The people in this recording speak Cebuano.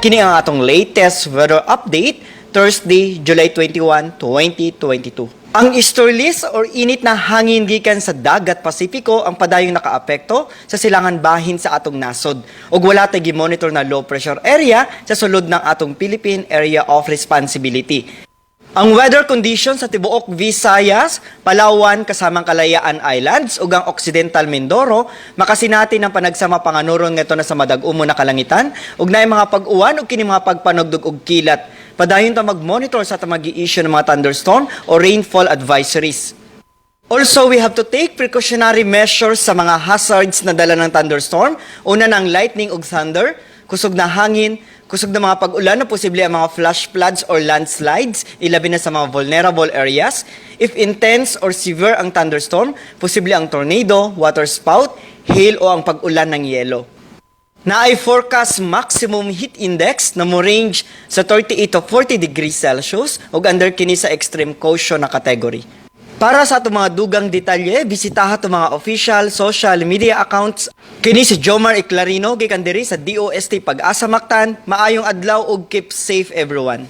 Kini ang atong latest weather update, Thursday, July 21, 2022. Ang easterlies or init na hangin gikan sa Dagat Pasifiko ang padayong nakaapekto sa silangan bahin sa atong nasod. Ug wala tay gi-monitor na low pressure area sa sulod ng atong Philippine Area of Responsibility. Ang weather conditions sa tibuok Visayas, Palawan kasamang Kalayaan Islands ug ang Occidental Mindoro makasinati ng panagsama panganuron ngadto na sa madag-umo na kalangitan ug naay mga pag-uwan ug kini mga pagpanugdog og kilat. Padayon ta mag-monitor sa atong magi-issue ng mga thunderstorm o rainfall advisories. Also, we have to take precautionary measures sa mga hazards na dala ng thunderstorm. Una ng lightning ug thunder, kusog na hangin, kusog na mga pag-ulan na posible ang mga flash floods or landslides, ilabi na sa mga vulnerable areas. If intense or severe ang thunderstorm, posible ang tornado, water spout, hail o ang pag-ulan ng yelo. Naay forecast maximum heat index na mo range sa 38 to 40 degrees Celsius ug under kini sa extreme caution na category. Para sa atong mga dugang detalye, bisitaha atong mga official social media accounts. Kini si Jomar Eclarino gikan diri sa DOST Pag-asa Mactan. Maayong adlaw ug keep safe, everyone.